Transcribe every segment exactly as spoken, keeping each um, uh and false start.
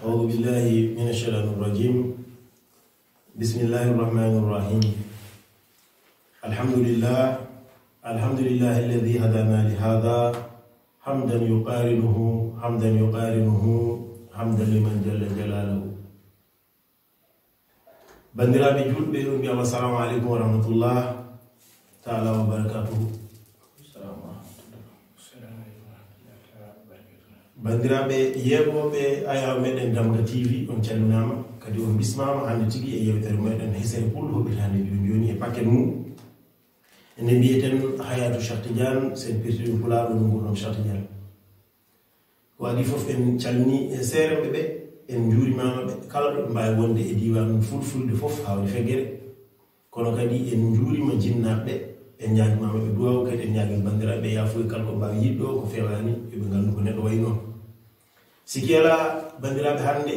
أعوذ بالله من الشيطان الرجيم. بسم الله الرحمن الرحيم. الحمد لله. الحمد لله الذي هدانا لهذا. حمدا يقارنه، حمدا يقارنه، حمدا لمن جل جلاله. Banndiraaɓe juulɓe, on mbiyama assalamu aleykum wa rahmatullah taala wa barakatuhu. Banndiraaɓe yeeɓooɓe ayaw meɗen Damga T V, on calminaama, kadi on bismaama hannde tigi e yewtere meɗen Hesere Pul, hoɓɓitaande jooni jooni e paket mum. Nde mbiyeten Hayatu Cheikh Tidiane, sen pirti ɗum pulaar, ɗum ngol ɗon Cheikh Tidiane. Ko adii fof, en calmini e seerenɓe ɓe, en njuurimaama ɓe, kala ɗo ɓe mbaawi wonde e diiwaan Fulfulde fof, hawri feggere. Kono kadi en njuurima jinnaaɓe ɓe, en ñaagimaama ɓe duwaaw, kadi en ñaagii banndiraaɓe ɓe yaafuya kala ko mbaawi yiɗɗo, ko fewaani, yo ɓe nganndu ko neɗɗo wayi noon. Sikki alaa, banndiraaɓe, hannde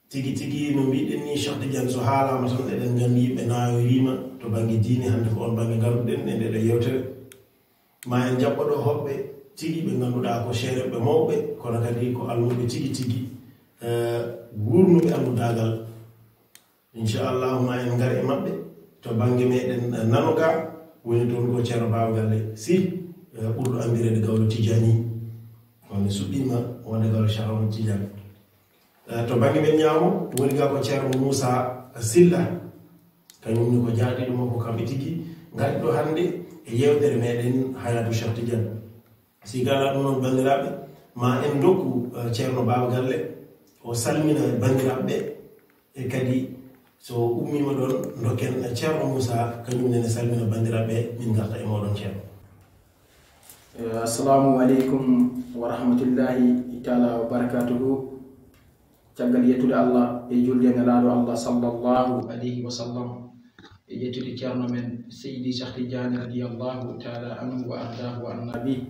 tigi tigi no mbiɗen ni, Cheikh Tidiane so haalaama tan eɗen nganndi yimɓe naawiriima to bannge diine. Hannde ko on bannge ngarduɗen e ndeɗo yewtere. Ma en jaɓɓo ɗo hoɓɓe tigi ɓe ngannduɗaa ko seerenɓe mawɓe, kono kadi ko almuɓe tigi tigi, eh, guurnuɓe almudaagal. Inchallahu ma en ngar e maɓɓe to bannge meɗen, eh, nano ga, woni toon ko Ceerno Baaba Galle Sy, eh, ɓurɗo anndireede Gawlo Tijaani. On suɓɓiima wonde Gawlo Cheikh Ahmadou Tidiane. Eh, to bannge men ñaamo woni ga ko Ceerno Moussa Sylla, kañum ni ko jaaɗiiɗo makko kamɓe tigi ngari ɗo hannde e yeewtere meɗen Hayatu Cheikh Tidiane. Si gala ɗum noon, banndiraaɓe, ma en ndokku, eh, Ceerno Baaba Galle, o salmina banndiraaɓe ɓe, e kadi so ummiima ɗoon, ndokken Ceerno Moussa, kañum nene salmina banndiraaɓe ɓe, min ngarta e mooɗon, Ceerno. Eh, assalamu aleykum wa rahmatullahi taala wa barakatuhu. Caggal yettude Allah e julde e Nelaaɗo Allah sallallahu alayhi wa sallam, e yettude Ceerno men Seydi Cheikh Tidiane radiyallahu taala anhu wa ardaahu wa anna bi,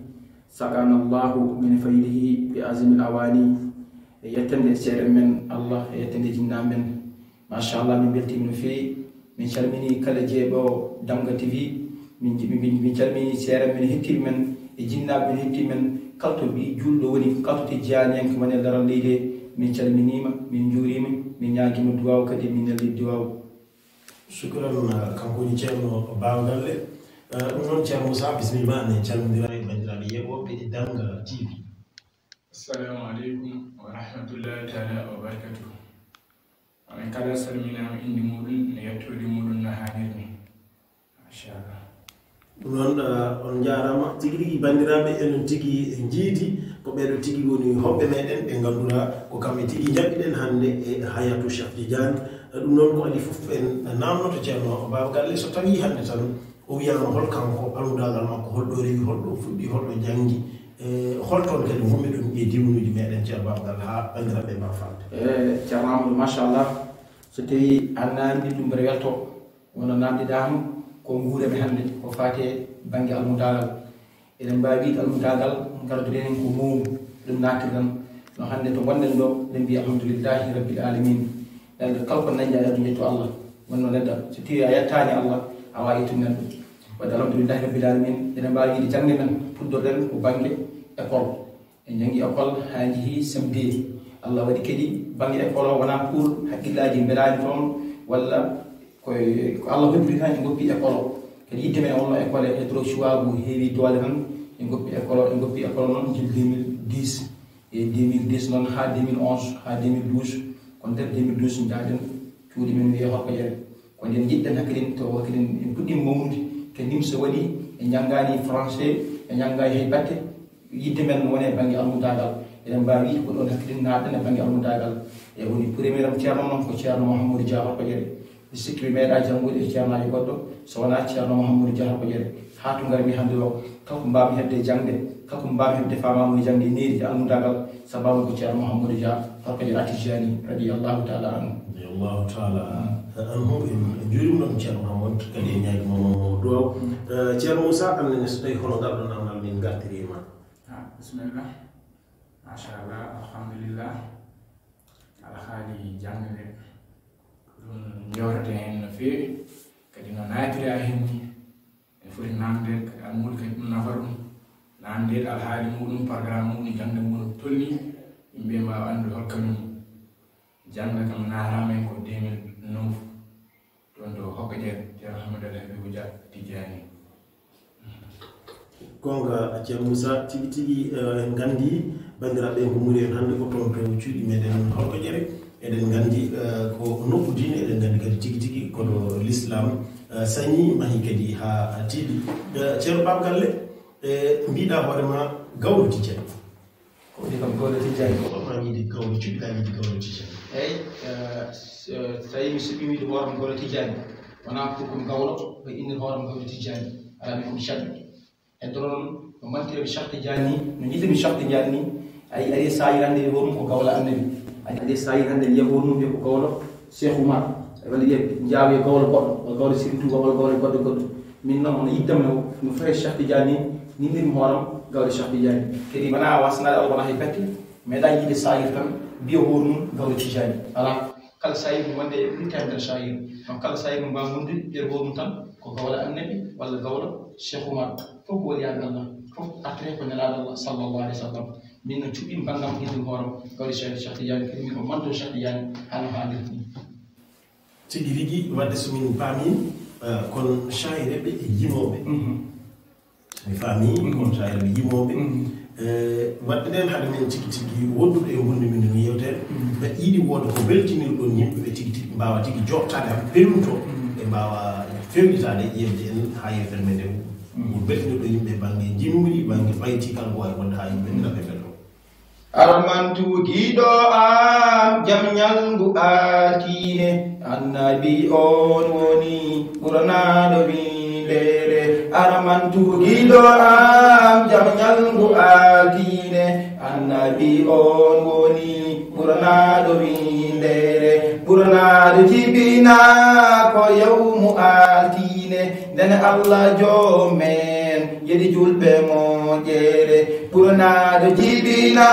saqana Allahu min faydihi bi azimil awani. E yettande seeɗa men Allah, e yettande jinna men. Machallah, min mbeltiima no feewi. Min calmini kala jeeɓoowo Damga T V. Min, min, min calmini seeɗa men, hettiiɓe men, e jinnaaɓe men, hettiiɓe men, kala to ɓii juulɗo woni, kala to tijjaaniyanke woni e laral leydi he. Min calminiima, min njuuriima, min ñaagiima duwaaw kadi, min neldi duwaaw. Shukran, eh, kanko woni Ceerno Baaba Galle. Eh, ɗum noon, Ceerno Moussa, bisimilla ma, ne calmondira e banndiraaɓe yeeɓooɓe Damga T V. Assalamu aleykum wa rahmatullahi taala wa barakatuh. Onon kala salminaama, innde muɗum, no yettoode muɗum no haaniri ni. Machallah. Ɗum noon, eh, on njaaraama tigi rigi, banndiraaɓe, enen tigi njiidi ko ɓeeɗo tigi woni hoɓɓe meɗen, ɓe ngannduɗaa ko kamɓe tigi njaɓɓiɗen hannde e Hayatu Cheikh Tidiane. Eh, ɗum noon ko adii fof en naamnoto Ceerno Baaba Galle, so tawii hannde tan o wiyaama hol kanko, almudaagal makko, hol ɗo rewi, hol ɗo fuɗɗi, hol ɗo janngi, eh, hol toon kadi wonɓe ɗum e diwnuuji meɗen, Ceerno Baaba Galle, haa banndiraaɓe mbaɗa faamde. Eh, Ceerno Amadou, machallah, so tawii a naamndii ɗum mbeɗa welto, wonno naamndiɗaama ko nguurami hannde, ko faati e bannge almudaagal. Eɗen mbaawi wiyde almudaagal, ngarduɗen heen ko mawnu, ɗum naattirɗen no hannde to ngonɗen ɗo, eɗen mbiya alhamdulillahi rabbil alamin. Neɗɗo kala ko dañɗa e aduna, yettu Allah. Wonno neɗɗo, so tawii a yettaani Allah, a waawaa yettude neɗɗo. Waɗde alhamdulillahi rabbil alamin, eɗen mbaawi wiyde jaŋde men, puɗɗorɗen ko bannge école. En njanngi école haa njehii C M deux. Allah waɗi kadi bannge école o wonaa cours hakkillaaji mbelaani toon, walla ko, ko Allah holliri tan en ngoppi école o. Kadi yidde men wonno école e trop choix ngu heewi doole tan, en ngoppi école o, en ngoppi école o noon gila deux mille dix. E deux mille dix noon haa deux mille onze, haa deux mille douze, ko nder deux mille douze njahɗen cuuɗi men wiyee Horkojere. Ko nden njiɗɗen hakkilen to hakkilen en puɗɗiima mawnude. Kadi nim so waɗi en njanngaani français, en njanngaani hay batte, yidde men woni e bannge almudaagal. Eɗen mbaawi wiyde ko ɗoon hakkilen naatɗen e bannge almudaagal. E woni premier am Ceerno noon ko Ceerno Mouhamadou Dia Horkojere. Mi sikki mi meeɗaa janngude e ceernaajo goɗɗo so wonaa Ceerno Mouhamadou Dia Horkojere. Haa to ngarmi hannde o, kala ko mbaawmi heɓde e jaŋde, kala ko mbaawmi heɓde faamaamuya e jaŋde e needi e almudaagal, sabaabu ko Ceerno Mouhamadou Dia Horkojere Atijani, radiyallahu taala anhu. Radiyallahu taala anhu. En njuuriima ɗoon Ceerno Mouhamadou, kadi en ñaagiima mo duwaaw. Eh, Ceerno Moussa, aan ne so tawii hono ngal ɗoon naamnal min ngartiriima. Ah, bisimilla. Machallah, alhamdulillah. Alhaali jaŋde nde, ɗum njewtata heen no feewi, kadi no naatira heen ni. Ene foti naamnde, kadi almuudo kadi ɗum nafa ɗum. Naamnde alhaali muɗum, programme muɗum, jaŋde muɗum tolni. Mbiyama anndu hol kanum jannga kam naaraama en ko deux mille neuf, toon to Hokkaƴere, Ceerno Hammadou Habibou Dia Tijani. Gonga, Ceerno Moussa, tigi tigi, eh, en nganndi banndiraaɓe en ko muri en hannde ko toon to cuuɗi meɗen Hokkaƴere. Eɗen nganndi, eh, ko nokku diine, eɗen nganndi kadi tigi tigi kono l'islam, eh, sañi, mahi kadi haa tiiɗi. Eh, Ceerno Pape Galle, eh, mbiɗa hoore ma gawlo Tijani. Ko woni kam gawlo Tijani? Ko ma yiɗi gawlo, cuɗɗa yiɗi gawlo Tijani? Eyi, eh, s-, eh, so tawi mi suɓi wiide hooram gawlo Tijani, wonaa pour ko mi gawlo, ko innir hooram gawlo Tijani. Alaa mi ko mi caɗɗo. E doron no mantira mi Cheikh Tijani ni, no yiɗi mi Cheikh Tijani ni, ay, ari saayir hannde e hoɗum ko gawlo Annabi. Ay, ari saayir hannde wiya hoɗum wiya ko gawlo Cheikh Oumar. Walla wiya njaawe gawlo goɗɗo, walla gawlo Serigne Touba, walla gawlo goɗɗo goɗɗo. Min noon, hono yiddam no, no foti Cheikh Tijani, nindir mi hooram gawlo Cheikh Tijani. Kadi wonaa wasnaade Allah, wonaa hay batte, meeɗa yiide saayir tan, mbiya hoɗum gawlo Tijani. Alaa, kala saayir mo wonde e ɗum temedere saayir. Donc kala saayir mo mbaaw wonde nder hoɗum tan, ko gawlo Annabi, walla gawlo Cheikh Oumar. Fof ko woni Allah, fof artire ko Nelaaɗo Allah, sallallahu alayhi wa sallam. Min no cuɓi banngam hindu hooram, gawlo Cheikh, Cheikh Tijani, kadi min ko manto Cheikh Tijani, hano haanirta ni. Tigi rigi, wadde so min paami, eh, kono saayirɓe e yimooɓe. Mhm. So mi faami, mhm, kono saayirɓe e yimooɓe. Mhm. Eh, wadde nden hade men tigi tigi wondude e wonde min no yewtere, mhm, ɓe yiɗi wooda ko beltinirɗon yimɓe ɓe tigi tigi mbaawa tigi jottaade, haa ɓe pelluto, mhm, ɓe mbaawa fewnitaade yewde en haa yewtere men nde. Mhm. Ko beltinirɗon yimɓe bannge njimuuri, bannge fayti, kala ko waawi wonde haa yimɓe nde ɓe pello. Armantu giɗo am, jam ñalngu altine, Annabi on woni ɓurnaɗo winndere. Armantu giɗo am, jam ñalngu altine, Annabi on woni ɓurnaɗo winndere. Ɓurnaɗo jibina ko yawmu altine, nden Allah joomen yeɗi julɓe moƴƴere. Ɓurnaɗo jibina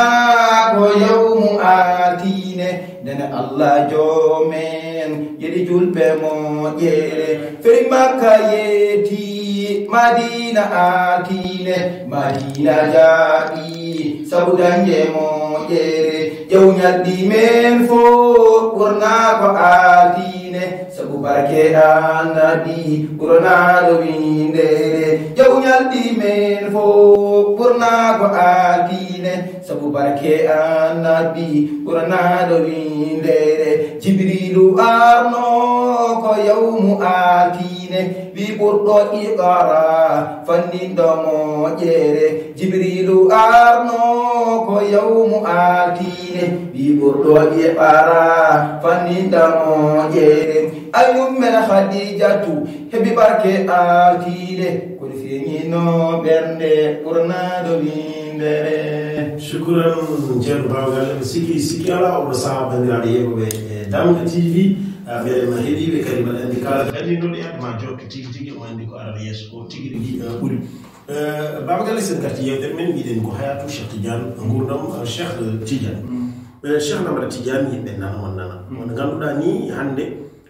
ko yawmu altine, nden Allah joomen yeɗi julɓe moƴƴere. Feri Makka yetti Madina altine, Madina jaaɓi sabu dañde moƴƴere. Jaw ñalɗi men fof ɓurna ko altine, sabu barke Annabi ɓurnaɗo winndere. Jaw ñalɗi men fof ɓurna ko altine, sabu barke Annabi ɓurnaɗo winndere. Jibrilu arno ko yawmu altine, wi ɓurɗo Iqra fanninɗo moƴƴere. Jibrilu arno ko yawmu altine, wi ɓurɗo Iqra fanninɗo moƴƴere. Ay mum men Khadijatu heɓi barke altine, kono feeñino ɓernde ɓurnaɗo winndere. Shukran, Ceerno Baaba Galle. Sikki, sikki alaa, oɗo sahaa, banndiraaɓe yeeɓooɓe e Damga T V, a, mbeɗen ma heɗiiɓe kadi, mbaɗa anndi kala kadi no ɗe ma jokke tigi tigi, o anndi ko arata yeeso ko tigi tigi, a, ɓuri. Eh, Baaba Galle, sen ngarti yewtere men, mbiɗen ko hayatu Cheikh Tidiane, nguurndam, eh, Cheikh Tidiane. Mm. Eh, Cheikh Namara Tidiane, yimɓe nana, on nana. Mm. On ngannduɗaa ni hannde,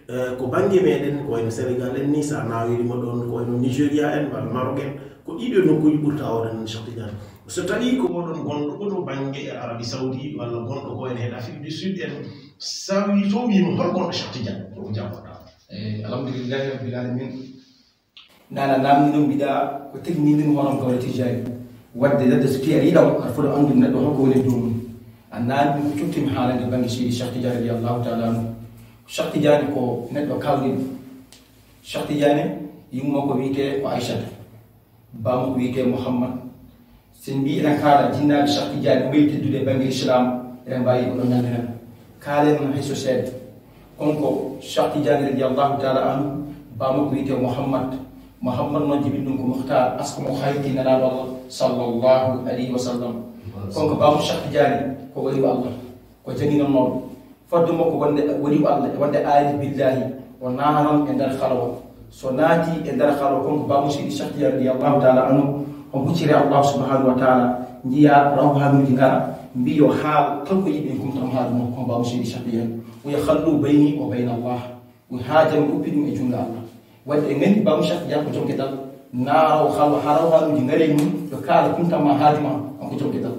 eh, ko bannge meɗen, ko wayno Sénégal en ni, sa nawirima ɗon, ko wayno Nigeria en, walla Maroc en, ko ɗiɗo nokkuuji ɓurta awde nan Cheikh Tidiane. So tawi ko oɗon gonɗo ko to bannge Arabie Saoudi, walla gonɗo ko en he Afrique du Sud en, sa wi to wima hol gonɗo Cheikh Tidiane, ko jabboɗa? Eh, alhamdulillahi rabbil alamin. Nana namni noon mbiɗa ko teknidin hono gawle Tijani. Wadde neɗɗo so tiya yiɗam, aɗa foti anndude neɗɗo holko woni e dow mum. A namni ko cottimi haalande bannge Seydi Cheikh Tidiane radiyallahu taala anhu. Cheikh Tidiane ko neɗɗo kalɗinɗo. Cheikh Tidiane yumma ko wiyete ko Aïchata. Bamma ko wiyete Mouhammad. So en mbii eɗen kaala jinnaaɓe Cheikh Tidiane ɓuri teddude e bannge Islam, eɗen mbaawi ɗum ɗo ñalliran. Kaalen noon hay so seeɗa. Kanko Cheikh Tidiane radiyallahu taala anhu, bamma ko wiyete Mouhammad. Mouhammad noon jibin ɗum ko Mukhtar, asko mo hayti Nelaaɗo Allah sallallahu alayhi wa sallam. Kanko bamma Cheikh Tidiane ko waliyu Allah, ko jannginannooɗo. Fodde makko wonde waliyu Allah, wonde aarif billahi, o naaran e nder halwa. So naati e nder halwa, kanko bamma Seydi Cheikh Tidiane radiyallahu taala anhu, o hucciri Allah subhanahu wa taala, njiya rawhanuuji ngara, mbi yo haal kala ko yiɗi kumtam haaju makko, kanko bamma Seydi Cheikh Tidiane. O wiya, "Khallu bayni wa bayna Allah." O wiya, "Haaju am, mi uppi ɗum e junngo Allah." Wadde en nganndi bamma Cheikh Tidiane ko joom geɗal, naara o halwa haa rawhanuuji ngare mum, yo kaala kumtam ma haaju ma, on ko joom geɗal.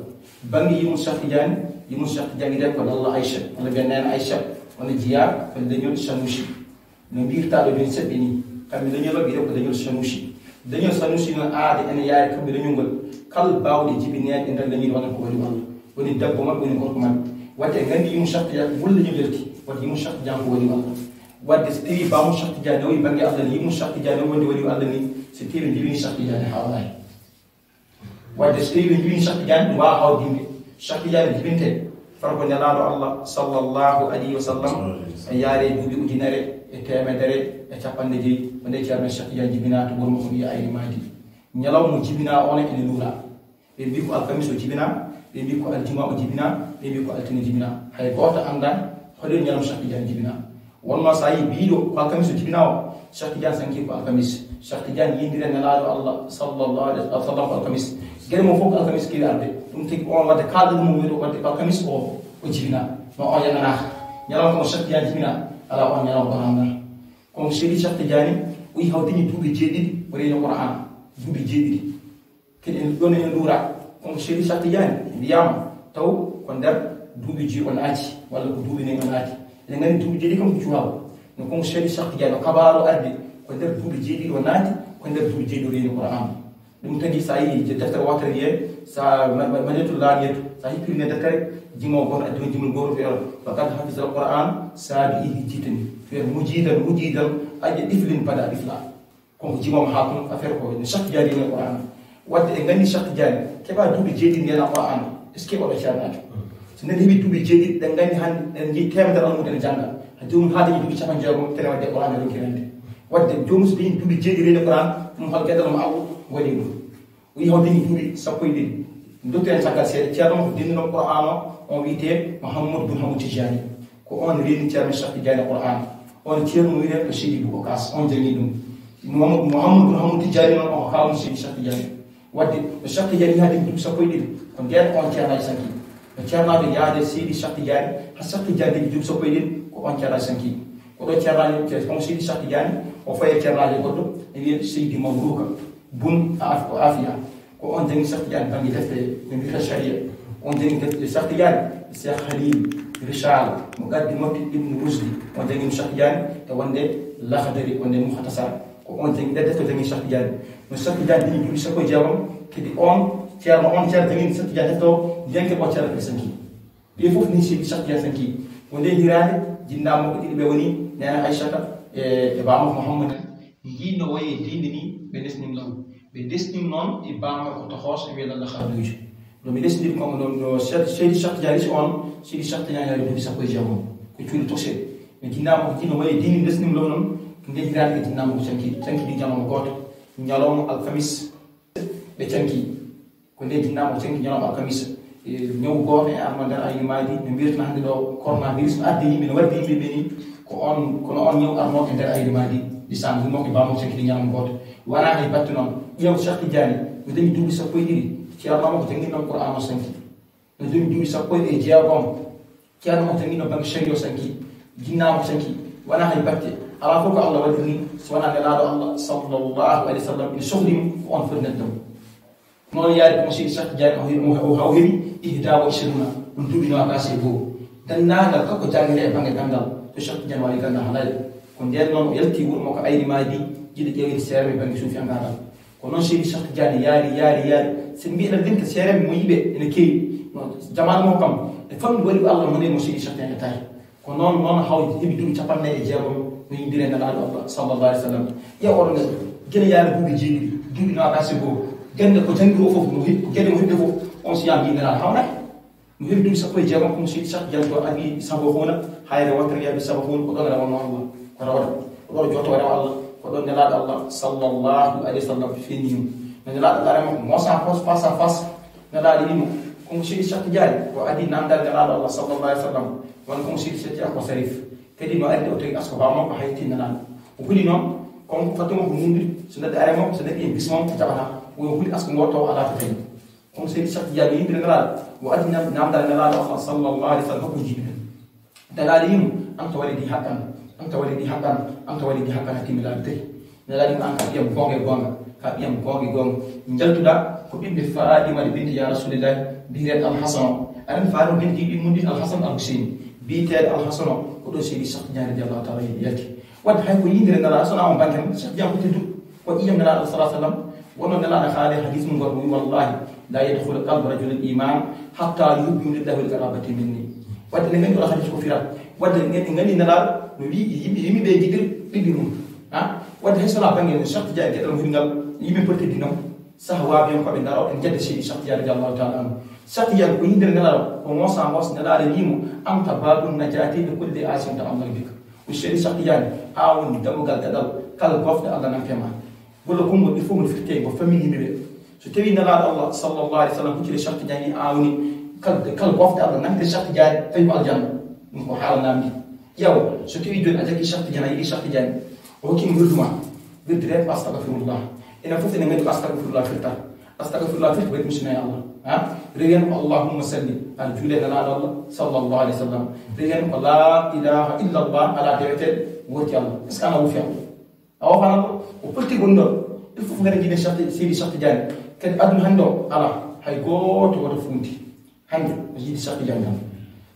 Bannge yimum Cheikh Tidiane, yimum Cheikh Tidiane yiɗen ko Lalla Aïcha, walla mbiyen Nene Aïcha, wona jeyaa ko leñol Sanusi. No mbirtaa ɗo min seɓɓi ni, kamɓe leñol o ɓiɗo ko leñol Sanusi. Leñol Sanusi no aade ene yaari kamɓe leñol ngol. Kala baawɗe jibineede e nder leñol wona ko woni walla. Woni debbo maɓɓe, woni gorko maɓɓe. Wadde en nganndi yimum Cheikh Tidiane, ngol leñol yalti. Wadde yimum Cheikh Tidiane ko woni walla. Wadde so tawi baamu Cheikh Tidiane nawi bannge Allah ni, yimum Cheikh Tidiane nawi wonde woni Allah ni, so tawi ɓe jibini Cheikh Tidiane haawaani. Wadde so tawi ɓe jibini Cheikh Tidiane, ɗum waawa hawdinde. Cheikh Tidiane jibinte, far ko Nelaaɗo Allah sallallahu alayhi wa sallam, e yaare duuɓi ujunere e teemedere e capanɗe joyi, ko nde Ceerno Cheikh Tidiane jibinaa to wuro makko wiya Ayni Maadi. Ñalawma mo jibinaa on ene luuraa. Ɓe mbii ko alkamis o jibinaa, ɓe mbii ko aljuma o jibinaa, ɓe mbii ko altine jibinaa. Hay gooto anndaa holi ñalawma Cheikh Tidiane jibinaa. Wonnoo so a yii biiɗo ko alkamis o jibinaa o, Cheikh Tidiane sanki ko alkamis. Cheikh Tidiane yindiri e Nelaaɗo Allah sallallahu alayhi wa sallam ko alkamis. Geɗe mum fof ko alkamis keewi arde. Ɗum tigi on wadde kaalɗo ɗum o wiɗo wadde ko alkamis o, o jibinaa. No on yaganaaka. Ñalawma kono Cheikh Tidiane jibinaa, alaa on ñalawma kono anndaa. Kono Seydi Cheikh Tidiane o yi hawtini duuɓi jeeɗiɗi o reeni Qur'an. Duuɓi jeeɗiɗi. Kadi en ɗon en luura, kono Seydi Cheikh Tidiane wiyaama taw ko nder duuɓi joyi o naati, walla ko duuɓi nayi o naati. Eɗen nganndi duuɓi jeeɗiɗi kam ko cuwaawa. No kono Seydi Cheikh Tidiane o kabaaro arde ko nder duuɓi jeeɗiɗi o naati, ko nder duuɓi jeeɗiɗi o reeni Qur'an. Ɗum tagi so a yii je deftere wootere wiyee, sa ma-, ma-, Madinatul Laamiyatu, sa hippirine deftere, jimo gooto addi on jimol gooto wiya, "Wa qad hafizal Qur'an sabi'i hijjatin." Wiya, "Mujidan, mujidan, ayya ɗiflin bada ɗifla." Kono ko jimooma haa kon affaire ko no Cheikh Tidiane no Qur'an. Wadde en nganndi Cheikh Tidiane keɓa duuɓi jeeɗiɗi ndena Qur'an. Est-ce que oɗo ceernaajo? So neɗɗo heɓi duuɓi jeeɗiɗi, ɗen nganndi hannde en njii teemedere almuudo ene jannga. Ha joomum haa dañi duuɓi capanɗe jeegom, kene wadde Qur'an e ronki rende. Wadde joomum so dañi duuɓi jeeɗiɗi reeni Qur'an, ɗum hol geɗal mo Allah waɗi ɗum. O yi hawtini duuɓi sappo e ɗiɗi. Dottu en caggal seeɗa, ceerno mo denndino Qur'an o, on wiyetee Mouhamadou Boun Hamadou Tidiane. Ko on reeni Ceerno Cheikh Tidiane Qur'an. On ceerno wiyetee ko Seydi Boubacar Kaas, on jangi ɗum. Mouhamadou, Mouhamadou Boun Hamadou Tidiane noon, on ko kaaw mum Seydi Cheikh Tidiane. Wadde no Cheikh Tidiane yaha dañi duuɓi sappo e ɗiɗi, ko ndeen on ceernaajo sanki. No ceernaajo yaade Seydi Cheikh Tidiane, haa Cheikh Tidiane dañi duuɓi sappo e ɗiɗi, ko on ceernaajo sanki. Ko ɗo ceernaajo, kono Seydi Cheikh Tidiane, o fayi ceernaajo goɗɗo, e wiyee Seydi Mabrouka Boun Af-, Afia. Ko on jangi Cheikh Tidiane bannge defte no mbiyata sharia. On jangi defte Cheikh Tidiane, Cheikh Khalil, Risala, Muqaddimatu Ibn Rushdi. On jangi Cheikh Tidiane e wonde Lakhdari, wonde Mukhtasar. Ko on jangi ɗe defte jangi Cheikh Tidiane. No Cheikh Tidiane dañi duuɓi sappo e jeegom, kadi on ceerno, on ceerno jangi Cheikh Tidiane defte o, yanke o ceerno kadi sanki. Ɓe fof ni Seydi Cheikh Tidiane sanki. Ko nde hiraande, jinnaa makko ɗiɗo ɓe woni Neene Aïchata e, e baama Mouhammad. Ndin no wayi e diinde ni, ɓe ndesnim noon. Ɓe ndesnim noon e baama ko toxoos e wiye Lalla Xaaduujo. No ɓe ndesndir ko no, no Seydi, Seydi Cheikh Tidiane si on, Seydi Cheikh Tidiane yaari duuɓi sappo e jeegom. Ko cuuɗi toxee. Ɓe jinnaa makko ɗiɗo wayi e diinde ndesnim law noon, ko nde hiraande ɓe jinnaa makko sanki. Sanki ɗi ñalawma gooto. Ñalawma alkamis. Ɓe canki. Ko nde jinnaa makko canki ñalawma alkamisa. E, ñawu gooto e arno nder Ayni Maadi, no mbiyeteno hannde ɗo coronavirus, no addi yimɓe, no waddi yimɓe ɓe ni, ko on, kono on ñawu arno e nder Ayni Maadi, ɗi saan yummo e bammo canki ɗi ñalawma gooto. Wonaa hay batte noon. Ƴeew Cheikh Tidiane, mi dañi duuɓi sappo e ɗiɗi, ceerno makko jannginno Qur'an o sanki. No dañi duuɓi sappo e jeegom, ceerno makko jannginno bannge sharia o sanki. Jinnaa makko sanki. Wonaa hay batte. Alaa fof ko Allah waɗiri ni, so wonaa Nelaaɗo Allah, sallallahu alayhi wa sallam, ina sohli mo, ko on foti neɗɗo. Noon yaari ko Seydi Cheikh Tidiane o heɓi, o, o, o heɓi ihda wa ishruna, ɗum duuɓi noogaas e goo. Denndaangal kala ko janngete e bannge ganndal, to Cheikh Tidiane waɗi ganndal halal. Ko ndeen noon o yalti wuro makko Ayni Maadi, jiɗa ƴeewde seereem e bannge suufiyankaagal. Ko noon Seydi Cheikh Tidiane yaari, yaari, yaari. So en mbiyi eɗen limta seereem mo yiɓe ene keewi. No jamaanu makko kam, e famɗi waɗi ko Allah mo nde mo Seydi Cheikh Tidiane taari. Ko noon, noon haw heɓi duuɓi capanɗe nayi e jeegom no yindiri e Nelaaɗo Allah, sallallahu alayhi wa sallam. Ƴeew oɗo neɗɗo, gila yaari duuɓi jeeɗiɗi, duuɓi noogaas e goo. Gannde ko janngi o fof, no heɓi, ko geɗe mo heɓi fof, on so yaa mbiyi Nelaaɗo hawnaaki. No heɓi duuɓi sappo e jeegom, kono Seydi Cheikh Tidiane to Abi Sabahouna, hayre wootere Abi Sabahouna, ko ɗoon rewa noon Allah, ko rewata. Ko ɗoon jooto rewa Allah, ko ɗoon Nelaaɗo Allah, sallallahu alayhi wa sallam, feeñi mo. No Nelaaɗo Allah rema mo, face à face, face à face. Nelaaɗo wiyi mo, ko mo Seydi Cheikh Tidiane, o adii naamndal Nelaaɗo Allah, sallallahu alayhi wa sallam. Won ko mo Seydi Cheikh Tidiane ko Sarif. Kadi no addi o tawi asko baa makko hay tinndanaano. O huli noon, kono ko fadde makko mumɗi, so neɗɗo ari makko, so neɗɗo en bismo, o jaɓataa. O huli asko ngoo taw alaa to tawi. Kono Seydi Cheikh Tidiane yimɓe Nelaaɗo, o addi nam-, naamndal Nelaaɗo Allah sallallahu alayhi wa sallam, hokko jiiɓe ɗum. Nelaaɗo wiyi mo, "An ko waɗi ɗi haqqan, an ko waɗi ɗi haqqan, an ko waɗi ɗi haqqan, a timmi laabi tati." Nelaaɗo wiyi mo, "An ka ɓiyam goonga e goonga, ka ɓiyam goonga e goonga. Njaltuɗaa ko ɓiɓɓe Faaɗimata binti ya Rasulillahi, Biyeteeɗo Alhasan o, aɗa anndi faade o, ɓen giɗi mum ɗin Alhasan Alhuseyni. Biyeteeɗo Alhasan o, ko ɗo Seydi Cheikh Tidiane radiallahu taala anhu yalti. Wadde hay ko yiyndere Nelaaɗo, so wonaa on bannge tan, Cheikh Tidiane ko tedduɗo. Ko ƴiiƴam Nelaaɗo sallallahu alaihi wasallam. Wonno Nelaaɗo haali hadis mum goɗɗo, wi: "Wallahi, la yadkhulu qalba rajulin iman hatta yuhibbu lillahi wal qarabati minni." Wadde ne nganndi oɗo hadis ko firat. Wadde ne nganndi Nelaaɗo no wi yimɓe, yimɓe ɓe njiɗir ɓiɓɓe mum. Ha? Wadde hay so wonaa bannge no Cheikh Tidiane geɗal muhimgal, yimɓe poti teddinam. Sahwaabiyankooɓe ndaro en njedda Seydi Cheikh Tidiane radiallahu taala anhu. Cheikh Tidiane ko yiyndere Nelaaɗo, ko moosa moos Nelaaɗo wiimo: "Anta babun najati li kulli asin ta'allaq bika." Ko Seydi Cheikh Tidiane, a woni dammugal gaɗal kala gofɗo Allah nante ma. Golle konngol, il faut mo firtee, mo famini yimɓe ɓe. So tawi Nelaaɗo Allah sallallahu alaihi wasallam huccire Cheikh Tidiane, a woni kala, kala gofɗo Allah nante Cheikh Tidiane, tawi ko aljanna. Ɗum ko haala namdi. Yawa, so tawi jooni a jaggi Cheikh Tidiane, a yiɗi Cheikh Tidiane, o hokki mo wirdu ma, wirdu rek ko astagfirullah. Enen fof enen nganndi ko astagfirullah firta. Astagfirullah firti ko waɗi musina e Allah. Ha? Rewi heen ko allahumma salli, aɗa juule Nelaaɗo Allah sallallahu alaihi wasallam. Rewi heen ko la ilaha illallah, alaa deweteeɗo wooti Allah. Est-ce que ana wofi Allah? A wofaano ko, ko politique woni ɗon. Il faut ngaɗen jiɗen Cheikh, Seydi Cheikh Tidiane. Kadi aduna hannde o, alaa hay gooto woto fuunti. Hannde o yiɗi Cheikh Tidiane tan.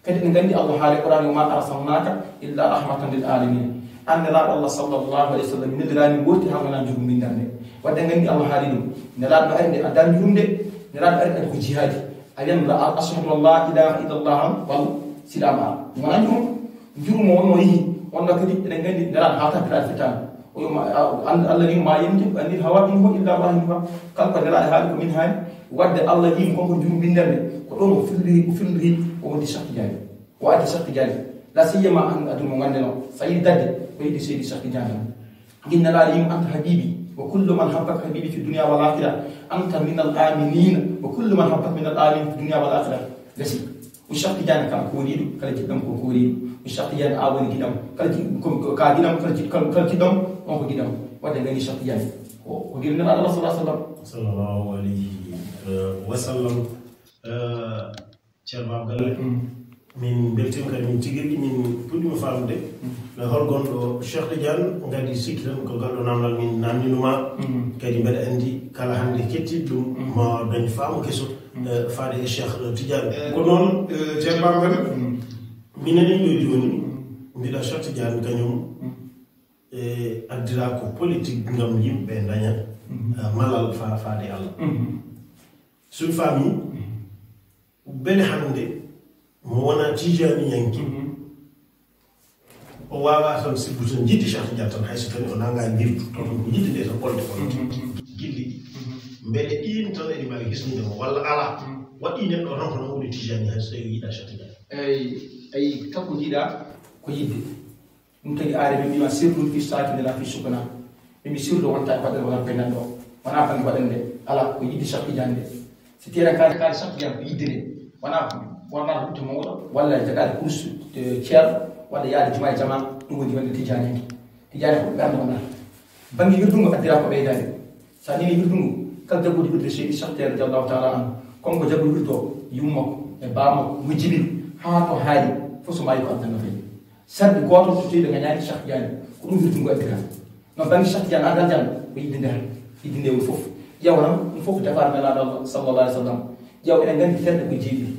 Kadi eɗen nganndi Allah haali Qur'an: "Wa ma arsalnaka illa rahmatan lil alamin." An Nelaaɗo Allah sallallahu alaihi wasallam, mi neldiraani wooti haa wonaa njuru mbinndannde. Wadde nganndi Allah haali ɗum. Nelaaɗo ari nde adda njuru nde, Nelaaɗo ari adi ko jihaadi. A wiyan la, ashhadu an la ilaha illallah an wal silaam a. Wonaa njuru. Njuru mo wonno yehi, wonno kadi eɗen nganndi Nelaaɗo haata Bilaal fitaani. O wiima, a, an, Allah wiima: "Ma yantiqu anil hawa in huwa illa wahyun yuha." Kala ko Nelaaɗo haali ko min haali. Wadde Allah wiima kon ko njuru mbinndannde, ko ɗon o firliri, o firliri, o woni Cheikh Tidiane. O addi Cheikh Tidiane. La siyama an aduna mo nganndeno, so a yiɗi dadde, ko yiɗi Seydi Cheikh Tidiane tan. Inna Nelaaɗo wiima: "Anta habibi, wa kullu man habbaka habibi fi dunya wal akhirah. Anta min al aminina, wa kullu man habbaka min al amin fi dunya wal akhirah." Gasi. O Cheikh Tidiane kam ko woniɗo, kala jiɗɗam ko koriɗo. O Cheikh Tidiane a woni giɗam, kala jiɗ-, ko, ko ka giɗam, kala jiɗ-, kala, kala jiɗɗam, on ko giɗam. Wadde nganndi Cheikh Tidiane ko, ko giɗo Nelaaɗo Allah sallallahu alaihi wasallam. Sallallahu alaihi, eh, wasallam. Eh, Ceerno Abdallah, mm, min mbeltiima kadi, min tigi rigi, min puɗɗiima faamude, mm, no hol gonɗo Cheikh Tidiane, ngadi sikki tan ko ngal ɗo namdal min namndinuma. Mm. Kadi mbeɗa anndi kala hannde kettiiɗo ɗum, mm, ma dañ faamu keso, mm, eh, faade e Cheikh Tidiane. Eh, ko noon, eh, Ceerno Bamban, mm, mi nanii ɗo jooni, mm, mbiɗa Cheikh Tidiane kañum, mm, eh, addira ko politique ngam yimɓe daña, mm, eh, malal fa-, faade Allah. Mm. So mi faami, mm, beele hannde mo wona tijaniyanke, mhm, o wawa tan sibbu tan yiɗde Cheikh Tidiane tan, hay so tawi o nanga wirdu, taw ko yiɗde nde tan ɓolde ɓolde. Mhm. Gilli ɗi. Mhm. Beele ɗin tan eɗi mbawi hisnude mo walla ala? Mhm. Waɗi neɗɗo tan ko nawde tijani hay so tawi yiɗa Cheikh Tidiane. Eyi, eyi, kanko jiɗa ko yiɗde. Ɗum tagi aare ɓe mbima: "Sirrun fi sakinina fi sukuna." Ɓe mbi sirru wonta e waɗande wonaa koye nanɗo. Wonaa bannge waɗande, ala, ko yiɗde Cheikh Tidiane nde. Si teeran kaari, kaari Cheikh Tidiane ko yiɗde nde. Wonaa ko wonaa ko ɓiɗɗo mawɗo, walla jagaade kurus, eh, ceerno, walla yaade jumaa e jamaa, ɗum woni wonde Tidiane en. Tidiane ko ɓe annda wonaa. Bannge wirdungo addira ko ɓeydaade. Sa nini wirdungo, kala jaggude wirde Seydi Cheikh Tidiane radiallahu taala anhu, comme ko jaggude wirde o, yumma ko, e baama ko, mo jibini, haa to haali, fof so maayi ko aljanna fayi. Sarɗi gooto so tawi ɓe ngañaani Cheikh Tidiane, ko ɗum wirdu ngu addira. No bannge Cheikh Tidiane, adal janno, ko yiɗde nde tan, yiɗde nde woni fof. Ƴeewa tan, ɗum fof ko defaare Nelaaɗo Allah, sallallahu alaihi wa sallam. Ƴeewa, eɗen nganndi fedde ko jeeɗiɗi,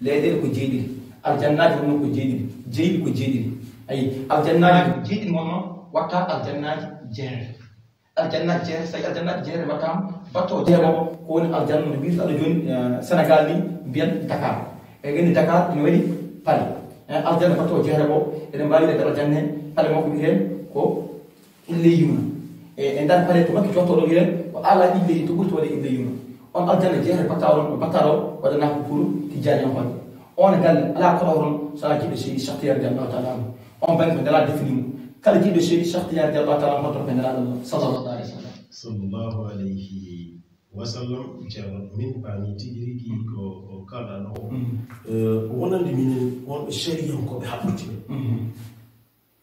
leyɗeele ko jeeɗiɗi, aljannaaji wonno ko jeeɗiɗi, jeyɗi ko jeeɗiɗi. Ayi, aljannaaji ko jeeɗiɗi wonno, watta aljannaaji jeere. Aljanna jeere, so tawi aljanna jeere waɗaama, baɗto jeego, ko woni aljanna no mbiyata ɗo jooni, eh, Senegal ni, mbiyan Dakar. E gandi Dakar ene waɗi pale. Eh, aljanna baɗto jeere ko, eɗen mbaawi wiide aljanna heen, pale makko mbiyen ko Illeyuna. E, e nder pale to makki jottoɗo mbiyen ko ala Illeyuna, to ɓurti waɗde Illeyuna. On aljanna jeere baɗtaaɗo, baɗtaaɗo waɗanaa ko pour Tijaani en hoɗde. On galle alaa koɗo oɗon so alaa jiɗɗo Seydi Cheikh Tidiane radiallahu taala anhu. On bannge ko Nelaaɗo defini mo. Kala jiɗɗo Seydi Cheikh Tidiane radiallahu taala anhu hoto ko Nelaaɗo Allah sallallahu alaihi wa sallam. Sallallahu alaihi wa sallam. Ceerno, min paami tigi rigi ko, ko kalɗa ɗo. Mhm. Eh, wonande minen wonɓe shariyankooɓe haɓɓude. Mhm.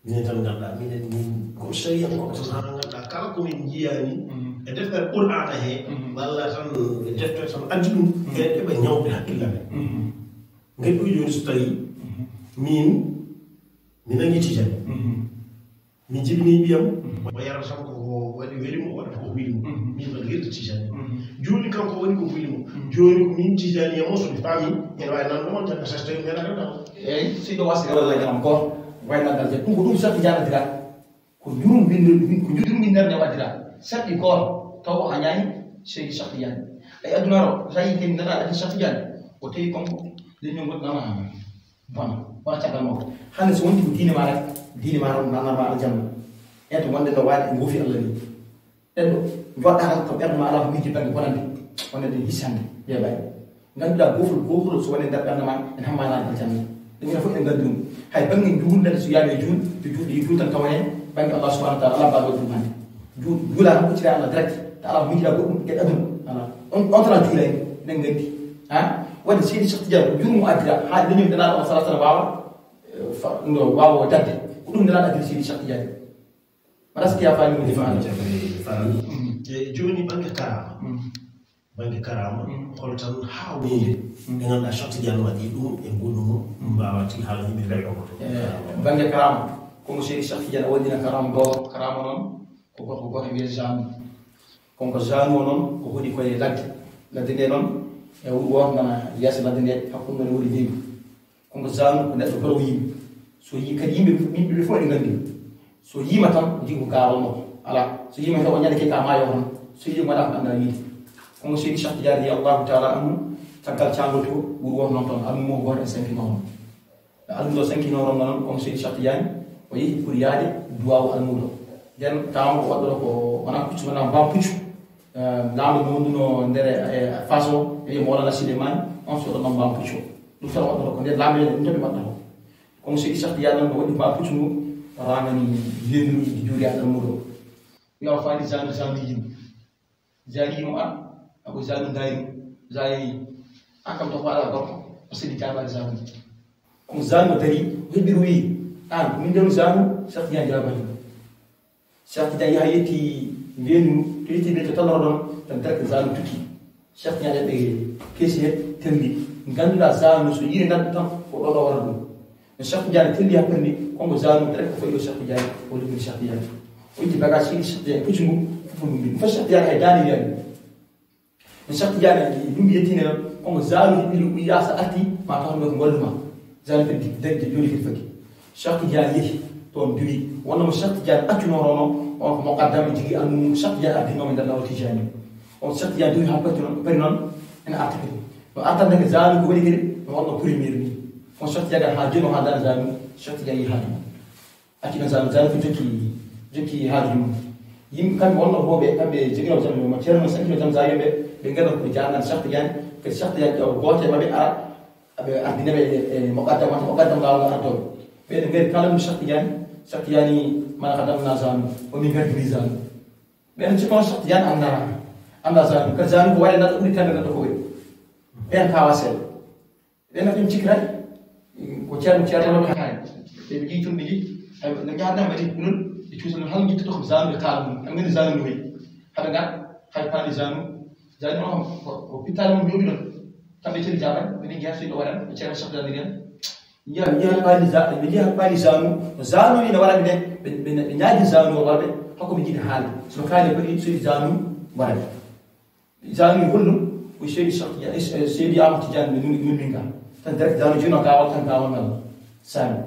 Minen tan ngannduɗaa, minen min ko shariyankooɓe tan haa ngannduɗaa kala ko min njiyaani, mhm, e deftere Qur'aana he, mhm, walla tan e deftere tan addi ɗum, mhm, eɗen keɓa ñawde hakkille amen. Mhm. Ngati ɗum jooni so tawi, mhm, min mi nangii Tijaan. Mhm. Mi jibini ɓiyam, o yarata tan ko ko waɗi weli mo, waɗata ko weli mo. Min mbaɗa wirde Tijani. Jooni kanko woni ko weli mo. Jooni ko min Tijani e mo, so mi faami, ene waawi nan ɗum on tan, so tawi mi alaa tan. Eyi, si ɗo wasi walla jam ko, wayna dal je. Ɗum ko ɗum Cheikh Tidiane adira. Ko jurum winndere, ko jurum winndere nde waɗira. Saɗi ko, taw a ñaani Seydi Cheikh Tidiane. Ay aduna ro, sa yi ken nana Cheikh Tidiane. O tawi kon ko, leñol ngol nana. Bon, wona caggal makko. Hannde so wonti ko diine ma rek, diine ma rek nananma aljanna. En to wonde no waade e goofi Allah ni. En ɗo joɗɗa tan ko ɓernde ma alaa ko miiji bannge bonande. Wonande hisande, weeɓani. Ngannduɗaa goofol goofol so woni nder ɓernde ma, en hammanaani aljanna. Ɗum ene fof en nganndi ɗum. Hay bannge njuulde so yaami e juul, to juulde e juul tan tawane bannge Allah subhanahu wa taala alaa mbaaɗo ɗum hannde. Ju-, juula tan ɓoccira Allah direct. Ta alaa ko miijira goɗɗum e aduna. Alaa. On, on tan a juulay, eɗen nganndi. Ha? Wadde Seydi Cheikh Tidiane ko jurumu addira, haa leñol Nelaaɗo o sallallahu alaihi wasallam waawa, eh, fa-, no waawa o dadde. Ko ɗum Nelaaɗo addiri Seydi Cheikh Tidiane. Mbaɗa sikki a faami mo defaani. Faami. Mm. E jooni bannge karaama. Mm. Bannge karaama, mm, hol tan haa wonde, mm, ɓe ngannduɗaa Cheikh Tidiane waɗi ɗum e goɗɗum, mm, mbaawa tigi haala yimɓe ɓe ɗo. Eh, bannge karaama, ko mo Seydi Cheikh Tidiane waɗina karaama ɗo, karaama noon, ko gorko gooto wiyee Zanu. Kanko Zanu o noon, o hoɗi koye ladde. Ladde nde noon, e wuro wooto nana yeeso ladde nde, hakkunde nde woni leydi. Kanko Zanu ko neɗɗo baro yimɓe. So yi kadi yimɓe, yimɓe ɓe fof eɗe nganndi. So yiima tan, o jii ko gaawal makko. Alaa. So yiima tan, o ñande ke ka maayo tan. So yiima waɗa ko anndaa yiide. Kanko Seydi Cheikh Tidiane radiyallahu taala anhu, caggal caangol to, wuro wooto noon toon, almu mo gooto en sankinoo. Almuudo sankinoo noon, kanko Seydi Cheikh Tidiane, o yehi pour yaade duwaawu almuudo. Nden taama ko waɗɗoro ko wona puccu, wona mbaam puccu. Eh, laamɗo mo wonduno nder, eh, Faso, e wiye Mawlana Souleymane, on so ɗon mbaam puccu. Ɗum tan waɗɗoro ko nder laamɗo ɗum tan ɓe waɗɗoro. Kono Seydi Cheikh Tidiane noon, no waɗi mbaam puccu ngu, rangani yenduuji ɗi juuri e almuudo. Yo faani Zanu, Zanu yimɓe. Zanu yimo an, ako Zanu ndaari, Zanu yi. An kam to faala gorko, o seli jaabaade Zanu. Kono Zanu o dari, o heɓiri o wiyi, an, min ndewni Zanu, Cheikh Tidiane jaabaani. Cheikh Tidiane yaha yetti mbeenu, to yetti mbeenu to talloro ɗon, tan direct Zanu tukki. Cheikh Tidiane ɓe keesi he, telli. Ngannduɗaa Zanu so yiɗi nan tan, ko ɗo ɗo wara ɗum. No Cheikh Tidiane telli haa perndi, kongo Zanu direct ko fayi ɗo Cheikh Tidiane, o liggiri Cheikh Tidiane. O itti bagage, sigi Cheikh Tidiane, puccu ngu, fof ɗum mbi. Fof Cheikh Tidiane hay daande wiyani. No Cheikh Tidiane ɗum yettine ɗon, kongo Zanu heɓiri o wiya so arti, ma taw no ko wallu ma. Zanu kadi dañde joni kadi faki. Cheikh Tidiane yehi toon duwi. Wonno mo Cheikh Tidiane accunoo ɗon o, on ko muqaddam jigi almum Cheikh Tidiane ardinoomo e nder laawol Tijaani. On Cheikh Tidiane duwi haa pati noon, pari noon ene arta kadi. No artande ko Zanu ko woni kadi, no wonno premier ni. On Cheikh Tidiane haa jooni o haa daan Zanu, Cheikh Tidiane yehi haa jooni. Accina Zanu, Zanu ko jokki, jokki haaju mum. Yimɓe kamɓe wonno ko ɓe, kamɓe joginoo jam, mo ceerno mo sankino jam Zanu ɓe, ɓe ngara ko jaangal Cheikh Tidiane, ko Cheikh Tidiane ƴeewa gooto e maɓɓe ara, aɓe ardine ɓe e, e muqaddam, wata muqaddam laawol ardooɓe. Ɓe ne ngari kala ɗum Cheikh Tidiane, Cheikh Tidiane mana ka damna Zanu, o min ngardini Zanu. Ɓe ne cikkono Cheikh Tidiane annda, annda Zanu, ka Zanu ko waɗe neɗɗo ɓuri temedere neɗɗo ko ɓe. Ɓen kawa seeɗa. Ɓen kam cikkiraay, ko ceerno, ceerno no kaani. Ɓe ɓe jii tun ɓe jii, ay, no jahatnaa mbaɗi ɗum, ɓe cuusa noon, hal njittata ko Zanu ɓe kaala ɗum. An ngandi Zanu no wayi. Haɓe ngar, hay paani Zanu. Zanu o kam, ko, ko pittaali mum yooɓi noon. Kamɓe ceni jaaban, ɓe ɗi njeya so ɗo waɗan, ɓe ceerno Cheikh Tidiane. Njiya, njiya paani Za-, ɓe njiya paani Zanu. No Zanu ni no waɗan ɓe, ɓe, ɓe, ɓe ñaaji Zanu o waɗa ɓe, hakko ɓe njiɗi haala. So kaali mbaɗi, so Zanu waɗa ɓe. Zanu hollum ko Seydi Cheikh Tidiane, eh, Seydi Ahmad Tidiane ɓe numi, numi ka. Tan direct Zanu jino gaawal tan gaawal ngal. Sami.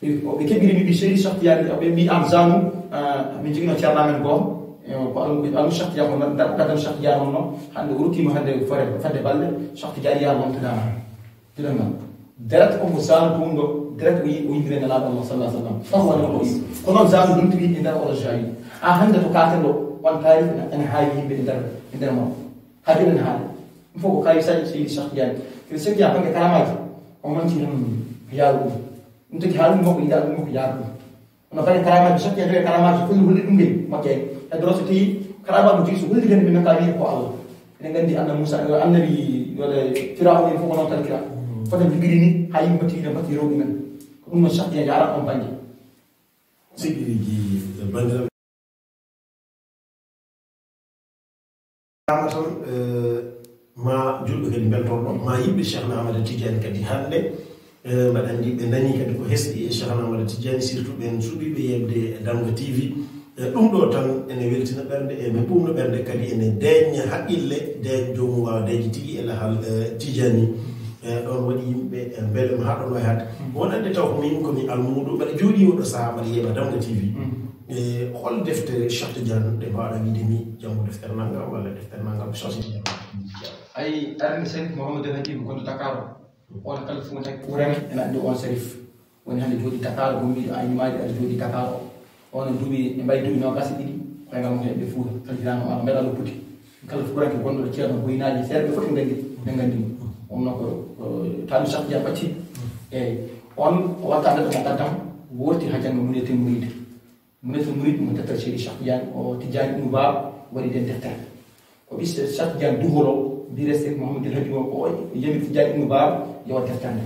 Ɓe, ko ɓe keɓiri mi ɓe Seydi Cheikh Tidiane, ɓe mbi am Zanu, ah, min jogino ceerno amen goo. Eh, ko almu, almu Cheikh Tidiane ko ngar, ngar, ngar Cheikh Tidiane on no. Hannde o ruttima hannde fore, fadde balɗe, Cheikh Tidiane yaha wontude ama. Dina noon. Direct ko mo Zanu ɗum ɗo, direct o yi-, o yindiri Nelaaɗo Allah sallallahu alaihi wasallam. Taw woni ko yi. Ko noon Zanu ɗum tigi e nder oɗo jawi. A hannde to kaaten ɗo, on taarif ene, ene haawi yimɓe e nder, e nder makko. Haa jooni ene haawi. Ɗum fof ko kaawi Seydi, Seydi Cheikh Tidiane. Kadi Cheikh Tidiane bannge karamaaji, o manti heen yaaru ɗum. Ɗum tagi haaldude makko, yiɗa ɗum makko yaaru ɗum. Kono bannge karaamaaji, so tawi karaamaaji fof no holli ɗum ngel moƴƴani. Heddo so tawi karaamaaji jogii so holli kadi min ka wiyi ko Allah. Eɗen nganndi Annabi Muusa, Annabi wala Firawna en fof ko noon tan kira. Fota jogiri ni, haa yimɓe mbaɗti ina mbaɗti rewɓe men. Ko ɗum noon Cheikh Tidiane yaara on bannge. Sikki ji banndiraaɓe. Tan, eh, ma julɓe kadi mbeltoɗo, ma yiɗɓe Cheikh Ahmad Tidiane kadi hannde, Eh, mbaɗa anndi ɓe dañi kadi ko hesɗi e Cheikh Ahmad Tidiane, surtout ɓen suɓiiɓe yeɓde Damga T V. Eh, ɗum ɗo tan ene weltina ɓernde, e ɓe ɓumno ɓernde kadi ene deeƴna haqqille, deeƴ joomu waawa deeƴde tigi e lahal, eh, Tidiane. Eh, ɗon waɗi yimɓe, eh, mbele mo haa ɗon wayi hade. Wonande taw ko min ko mi almuudo, mbaɗa jooɗi oɗo sahaa mbaɗa yeɓa Damga T V. Eh, hol deftere Cheikh Tidiane ɗe mbaɗa wiide mi janngo deftere nanngam walla deftere nanngam Cheikh Tidiane? Ay, arani Sharif Mouhamadou Habib gonɗo Dakar o. On kala fof taki kuranke ene anndi on Sharif. Woni hannde jooɗi Dakar, gommiiɗo aynimaaji aɗa jooɗi Dakar o. On duuɓi, e mbayi duuɓi noogaas e ɗiɗi, koyngal mum heɓde Fuuta, kala jiraano on mbeɗa loppude. Kala fuuranke gonɗo ɗo ceerno boyinaaji seeɗa, ɓe fof ɓe nganndi, ɓe nganndi mo. On noon ko, ko tawi Cheikh Tidiane ɓacci. Eeyi. On o watta neɗɗo mo gaddam, wooɗi haa jannga mum e temmboyde. Mune so murid mo deftere Seydi Cheikh Tidiane o Tidiane Ibnu Baaba waɗi nden deftere. Ko ɓiɗɗo Cheikh Tidiane Duhol o, mbiyetee Seydi Mouhamadou El Hadji o, ko o yami Tidiane Ibnu Baaba yo waɗ deftere nde.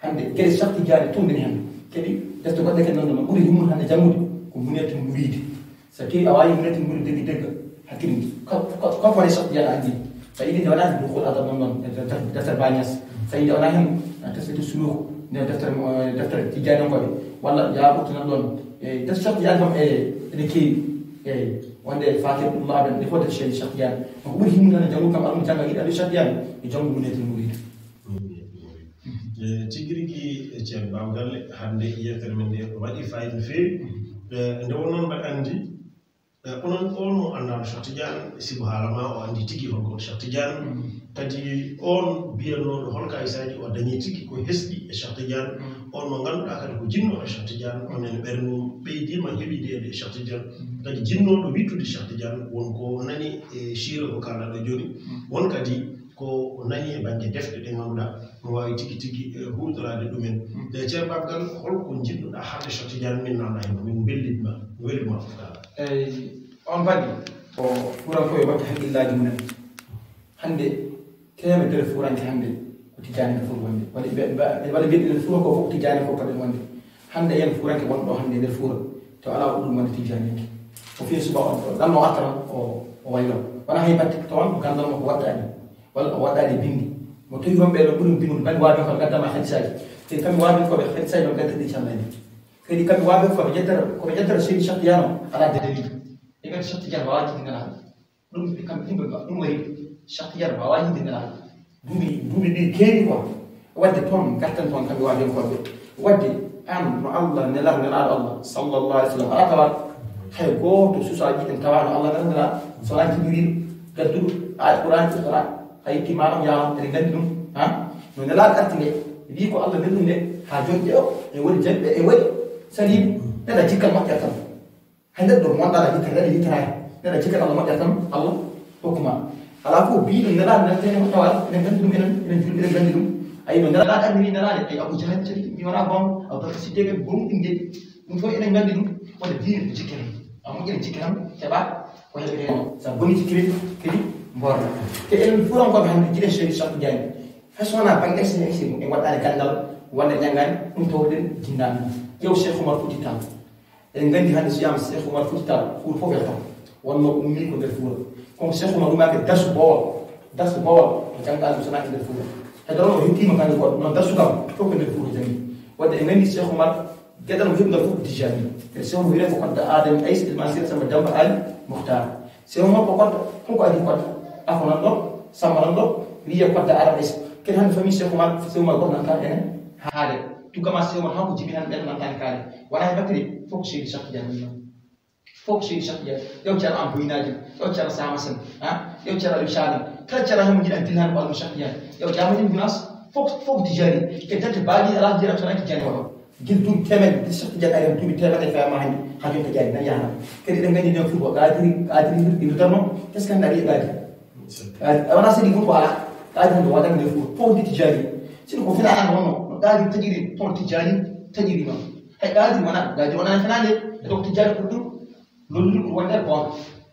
Hannde geɗe Cheikh Tidiane tun nden hannde. Kadi defte goɗɗe kadi noon no ɓuri himmude hannde janngude ko Muniyatul Muridi. So tawi a waawi Muniyatul Muridi degga degga, hakkille. Ko, ko, ko foti Cheikh Tidiane anndi. So yiɗi nde wonaa Duhul Adab noon noon, e deftere, deftere Baay Ñas. So yiɗi wonaa heen, e deftere Suluuku, nde deftere mo, e deftere Tidiane ko walla yaa ɓurtunan ɗoon. E deftere Cheikh Tidiane kam e, ene keewi. Eeyi, wonde Fakir Abdullah Ben, ɗe fof deftere Cheikh Tidiane. Donc ɓuri himmude tan e janngu kam, almuudo jannga yiɗa anndi Cheikh Tidiane, e janngu Muniyatul Muridi. Eh, tigi rigi, eh, ceerno Baba Galle, hannde yewtere men nde waɗi fayida no feewi. Eh, nde wonnoon mbaɗa anndi, eh, onon on mo anndaano Cheikh Tidiane, sibu haala ma o anndi tigi hol ko Cheikh Tidiane. Kadi on mbiyannooɗo hol kaayisaaji o dañi tigi ko hesɗi e Cheikh Tidiane. On mo ngannduɗaa kadi ko jinnooɗo Cheikh Tidiane, on ene ɓernde mum ɓeydiima heɓideede e Cheikh Tidiane. Kadi jinnooɗo wiɗtude Cheikh Tidiane, won ko nani e siira ko kaalɗaa ɗo jooni. Won kadi ko o nani e bannge defte ɗe ngannduɗaa no waawi tigi tigi, eh, huutoraade ɗumen. Mm. Nde ceerno Baba Galle, hol ko njiɗnoɗaa haalde Cheikh Tidiane, min naamna heen, min mbellit ma, welit ma fof kala. Eyi, on bannge, ko fuurankoɓe waɗde hakkillaaji mumen. Hannde, teemedere fuuranke hannde ko Tidiane ko foti wonde. Waɗi ɓe, ɓe, waɗi mbiɗen fuuranko fof ko Tidiane fof foti wonde. Hannde yen fuuranke wonɗo hannde e nder fuura, to alaa ko ɗum wonde Tidiane. O fiya suba on ɗo, ɗan no artara o, o waylo. Wona hay batte, to on ko ganndal mo ko waɗɗaani. Walla o waɗɗaani binndi. Mo tawi wonɓe no ɓuri binndi, bannge waawi ko ngaddama hadisaaji. Te kamɓe waawi ko ɓe hadisaaji no gadda ɗi callani. Kadi kamɓe waawi ko ɓe ƴettata, ko ɓe ƴettata Seydi Cheikh Tidiane o, alaa dalil. Ɓe ngadda Cheikh Tidiane waawa jiddi ngalaa. Ɗum ɓe kamɓe ɗum ɓe mba-, ɗum waɗi Cheikh Tidiane waawa jiddi ngalaa. Duuɓi, duuɓi ɗi keewi quoi. Waɗde toon, ngartan toon kamɓe waawi ko ɓe. Waɗde an no Allah, nelaaɗo, nelaaɗo Allah, sallallahu alaihi wasallam, alaa tawa hay gooto suusaa jiɗen tawaano Allah nana nana, so wonaa Jibril, gadduɗo, a Qur'an, Iqra, a yetti maaro, yaama, eɗen nganndi ɗum, ha? No nelaaɗo arti nde, wi ko Allah nelɗum nde, haa jooni ɗe o, e woni jaɓɓe, e woni saliiɓe, neɗɗo jikkal moƴƴat tan. Hay neɗɗo mo wonɗaa yitere, neɗɗo yiteraani, neɗɗo jikkal Allah moƴƴat tan, Allah hokkuma. Alaa fof biiɗo nelaaɗo nelteene ko tawa, eɗen nganndi ɗum, enen, enen julɓe, eɗen nganndi ɗum. Ayi, no nelaaɗo anndiri nelaade, ay Abu Jahal cagi, mi wonaa goonga, Abu Bakr Siddiq, goonga ɗum nde. Ɗum fof eɗen nganndi ɗum, wonde diine ko jikke tan. A moƴƴere jikke tan, keɓa ko heɓete heen. So a boni jikkiri, kadi mboorna. Te enen fuurankooɓe hannde, jiɗen Seydi Cheikh Tidiane. Hay so wonaa bannge S N S, en waɗaani ganndal, walla ƴanngaani, ɗum tawden jinndaani. Ƴeew Cheikh Oumar Fouti Tall. Eɗen nganndi hannde so wiyaama Cheikh Oumar Fouti Tall, fuura fof weltaa. Wonno ummii ko nder fuura. Kono Cheikh Oumar ummaaki Darsu Bawol. Darsu Bawol, o janngaani so wonaa e nder fuura. Heddo o hettiima kañum goɗɗo, noon darsu kam, fof ko nder fuura janngi. Wadde en nganndi Cheikh Oumar, geɗal mo heɓngal fof ko Tijani. E Cheikh Oumar wiyetee ko kodda Adama Aïs, El Mansur Samba Demba Ali Mokhtar. Cheikh Oumar ko kodda, fof ko adii kodda. Afo nan ɗo, Samba nan ɗo, wiye kodda Adama Aïs. Kadi hannde famille Cheikh Oumar, Cheikh Oumar goɗɗo nan tan enen haale. Tout comme Cheikh Oumar, haa ko jibini hannde ɓen nan tan kaale. Wonaa e battiri, fof ko Seydi Cheikh Tidiane woni noon. Fof ko Seydi Cheikh Tidiane. Ƴeew Ceerno Am Boyinaaji, ƴeew Ceerno Sama Sen, ha? Ƴeew Ceerno Aliou Sall. Kala Ceerno heen mo njiɗaa dilla hannde ko Almu Cheikh Tidiane. Ƴeew Jaamani Gunaas, fof, fof ko Tijaani. Ke dente baali alaa jiiram tan ko Tijaani waɗo. Gila duuɓi teemedde, Cheikh Tidiane ari heen duuɓi teemedde e fama hannde, haa jooni ko Tijaani, nan yaha. Kadi eɗen nganndi nden fof ko Qaadiri, Qaadiri wirdi wirdanno, qu'est-ce que hannde ari e Qaadiri? Qaadiri, a wonaa seydi fof ko alaa. Qaadiri hannde waɗande fof, fof ndi Tijaani. Sino ko fina an wonno, no Qaadiri taƴiri, toon Tijaani taƴiri noon. Hay Qaadiri wonaa, Qaadiri wonaa finaande, e ɗo ko Tijaani ɓuri ɗum. Lolluɗo wonde goonga.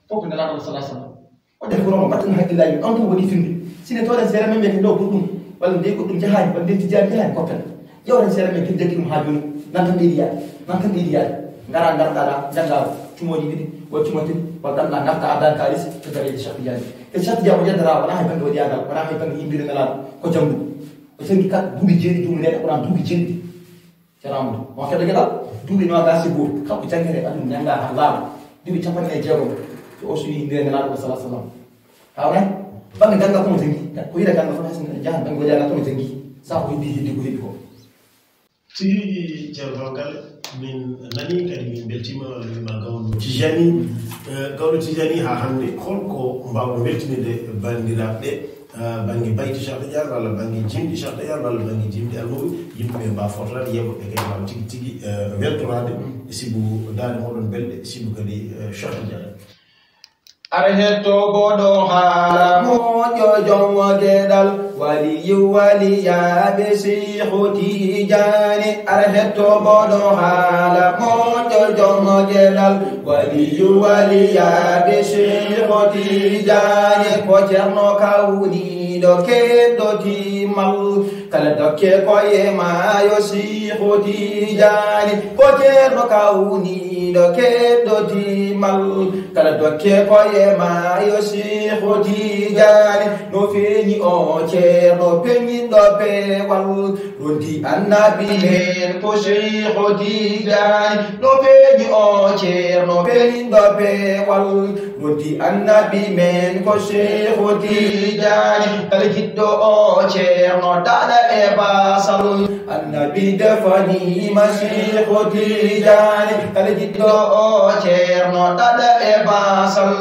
Fof ko Nelaaɗo Allah sallallahu alaihi wasallam. Wadde ko noon, mbatten hakkillaaji, on tun woni firnde. Sine tooɗen seere men, men ko ɗo ɓuri ɗum, walla nde ko ɗum jahaani, walla nde Tijaani jahaani, koppen. Ƴewren seere men, kadi jaggi ɗum haa jooni, nan tan ɓeydi yaade, nan tan ɓeydi yaade. Ngara, ngarɗa ɗa, jannga cumooji ɗiɗi, walla cumo tati, walla ɗan ɗa ngarta addan kaalis, ko dareede Cheikh Tidiane. E Cheikh Tidiane o yeddata, wonaa hay bannge waɗi agal, wonaa hay bannge yimɓe Nelaaɗo, ko janngu. Janngi kat duuɓi jeeɗiɗi, ɗum neɗɗo Qur'an duuɓi jeeɗiɗi. Ceerno Amadou, on keɗo geɗal? Duuɓi noogaas e go'o, kanko janngere aduna nannga haa laaɓa. Duuɓi cappanɗe nayi e jeegom, so o suwii ndee Nelaaɗo o, salaa sallam. Hawna? Bannge ganngal ko mo janngi. Ko yiɗa ganngal fof, hay so neɗɗo jahan bannge waliyaa ngal, ko mo janngi. Sabu ko heddi, heddi ko heɓi ko. Tigi rigi, Ceerno Galle, min nani kadi min mbeltiima, walla wiima gawlo Tijani. Eh, gawlo Tijani, haa hannde, holko mbaawɗo weltinirde banndiraaɓe ɓe, eh, bannge bayti Cheikh Tidiane, walla bannge jimɗi Cheikh Tidiane, walla bannge jimɗi Almawi, yimɓe ɓe mbaawa footaade, yeeɓa ɓe kadi mbaawa tigi tigi, eh, weltoraade, sibu daaɗe mooɗon belɗe, sibu kadi, eh, Cheikh Tidiane. Ara hetto boɗo haala moƴƴo jomo geɗal, waliyu waliyaaɓe Seexu Tijaani. Ara hetto boɗo haala moƴƴo jomo geɗal, waliyu waliyaaɓe Seexu Tijaani. Ko Ceerno kawniiɗo keɗɗo timmal, kala dokke ko e maayo Seexu Tijaani. Ko Ceerno kawniiɗo keɗɗo timmal, kala dokke ko e maayo Seexu Tijaani. No feeñi o Ceerno peñinɗo peewal, ronti Annabi men ko Seexu Tijaani. No feeñi o Ceerno peñinɗo peewal, ronti Annabi men ko Seexu Tijaani. Kala jiɗɗo o Ceerno daɗa e baasal, Annabi defaniima Seexu Tijaani. Kala jiɗɗo o Ceerno daɗa e baasal,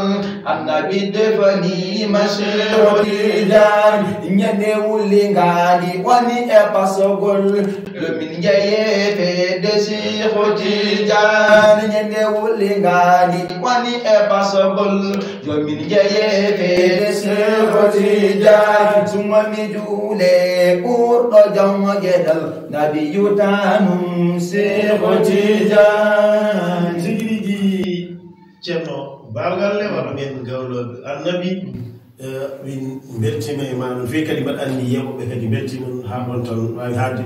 Annabi defaniima Seexu Tijaani. Ñande wulli ngaandi woni e pasogol, yo min njeye feede Seexu Tijaani. Ñande wulli ngaandi woni e pasogol, yo min njeye feede Seexu Tijaani. Suma mi juule ɓurɗo jomo geɗal, Nabiyu tanum Seexu Tijaani. Tigi rigi, Ceerno Ba Galle, walla mbiyen gawlo Annabi. Eh, min mbeltiima e maa, no feewi kadi mbaɗa anndi yeeɓooɓe kadi mbeltiima on haa ɗoon tan waawi haalde.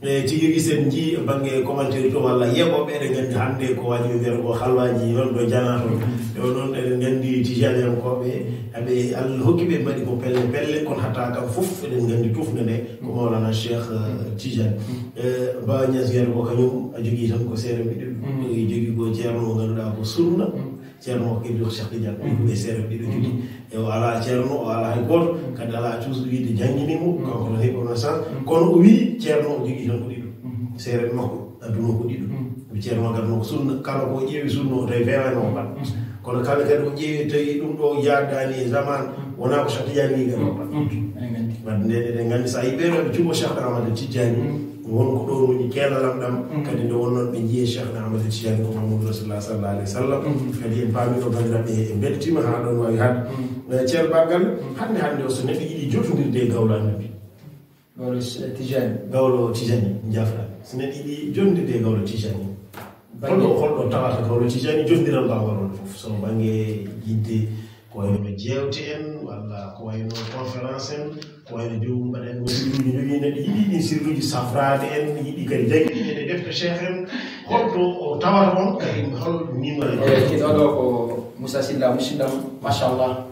E tigi rigi, sen njii bannge commentaire to, walla yeeɓooɓe eɗen nganndi hannde ko waaji ɓe mbiyata ko halwaaji won ɗo janaa toon. E o ɗoon eɗen nganndi Tijaaniyankooɓe, aɓe Allah hokki ɓe mbaɗi ko pelle pelle, kono hatta kam fof eɗen nganndi tufnde nde ko Mawlana Cheikh, eh, Tidiane. Eh, Ba Niass wiyata ko kañum a jogii tan ko seeɗa ɓiɗɗo. Mm. O jogii ko ceerno mo ngannduɗaa ko sunna. Mm. Ceerno o kadi ko Cheikh Tidiane. Mm. Ɓe seeɗa ɓiɗɗo jogii. Mm. E o alaa ceerno, o alaa hay gooto. Mm. Kadi alaa cuusɗo wiide janngini mo. Mm. Kanko tan heɓi renaissance. Mm. Kono o wii ceerno o jogii tan ko ɗiɗo. Mm. Seeɗa makko. Aduna ko ɗiɗo. Mm. Wi ceerno gadno ko sunna, kala ko ƴeewi sunna o tawi feewaani o mbaɗ. Mm. Kono kala kadi o ƴeewi tawi ɗum ɗo yaadaani e zaman, mm, wonaa ko Cheikh Tidiane wi gadno mbaɗ. Mm. Eɗen nganndi. Wadde nde eɗen nganndi so a yi ɓeeɗo ɓe cuɓo Cheikh Ahmad Tidiane, mm, won ko ɗoon woni keelalam ɗam, mm, kadi nde wonnoon ɓe njiyee Cheikh Ahmad Tidiane ko Mamadou Rasulullah sallallahu alaihi wasallam. Mm. Kadi en paami ɗo banndiraaɓe en mbeltiima haa ɗoon waawi haalde. Mm. Eh, Ceerno Ba Galle, mm, hannde hannde o so neɗɗo yiɗi jotondirde e gawlo Annabi. Gawlo Tijaani. Gawlo Tijaani, njaafraani. So neɗɗo yiɗi jonnde de gawlo Tijaani, bannge holɗo, holɗo tawata gawlo Tijaani jonndiral ma ngol won fof? So bannge yiɗde ko wayno jeewte en, walla ko wayno conférence en, ko wayno joomum mbaɗen won sirruuji jogii, neɗɗo yiɗi ɗin sirruuji safraade en, yiɗi kadi janngiɗi e defte cheikh en, holto o tawata on, kadi hol numéro? E, kiɗo ɗo ko Moussa Sylla, musidɗam, machallah.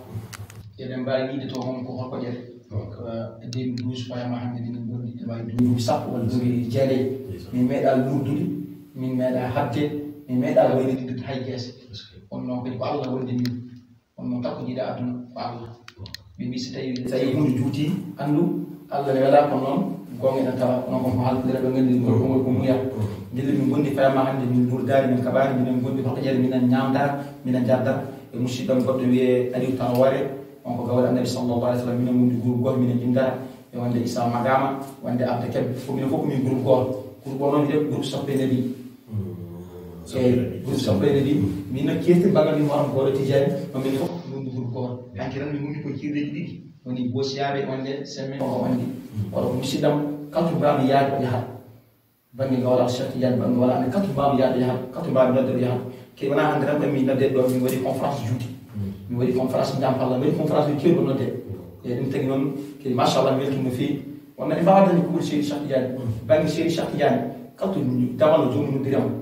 Eɗen mbaawi yiide to hon ko holko ƴeew. Donc, euh, deux mille douze, fayama hannde minen ngonndi e maayo duuɓi sappo walla duuɓi jeeɗayi. Min meeɗaa luurdude, min meeɗaa haɓde, min meeɗaa waylididude hay geese. On noon kadi ko Allah wonde min. On noon takko jiiɗa aduna ko Allah. Ɓe mbi so tawi, so tawi huunde juuti, anndu Allah ne welaa, kono noon goonga enen tawa, kono kon ko haaltindira ɓe nganndi ngol konngol ko muya. Ndelle min ngonndi fayama hannde min luurdaani, min kaɓaani, minen ngonndi ko ƴeew, minen ñaamdaa, minen njaddara. E musidɗo am goɗɗo wiyee Aliou Traoré, on ko gawri Annabi sallallahu alaihi wasallam, minen ngonndi groupe gooto, minen inndara e wonde Issa Magama, wonde Abdou Kebe, ko minen fof ko min groupe gooto. Groupe o noon wiye groupe Soppe Nabi. Mm. Eyi, groupe Soppe Nabi. Min noon keerti banngal min hoore am gawlo Tijaani, no minen fof min ngonndi groupe gooto. Hanki tan min ngonndi ko kiirɗeeji ɗiɗi, woni Boosiyaaɓe, wonde semaine o wonde. Mm. Oɗo ko musidɗo am, kala to mbaawmi yaade o yahat. Bannge gawlo Cheikh Tidiane, bannge wala ande katu mbaaw yaade yahat, katu mbaaw nodde yahat. Ke wona hannde tan ɓe min nodde ɗo, min waɗi conférence juuti. Mm. Min waɗi conférence Ndiampalla, min waɗi conférence ɓe keewɗo nodde. E ɗum tagi noon, kadi machallah, mi weltima no feewi. Wonno en mbaawa dañde kuuɓol Seydi Cheikh Tidiane. Mm. Bannge Seydi Cheikh Tidiane, katu dawal no joomum noddiri am.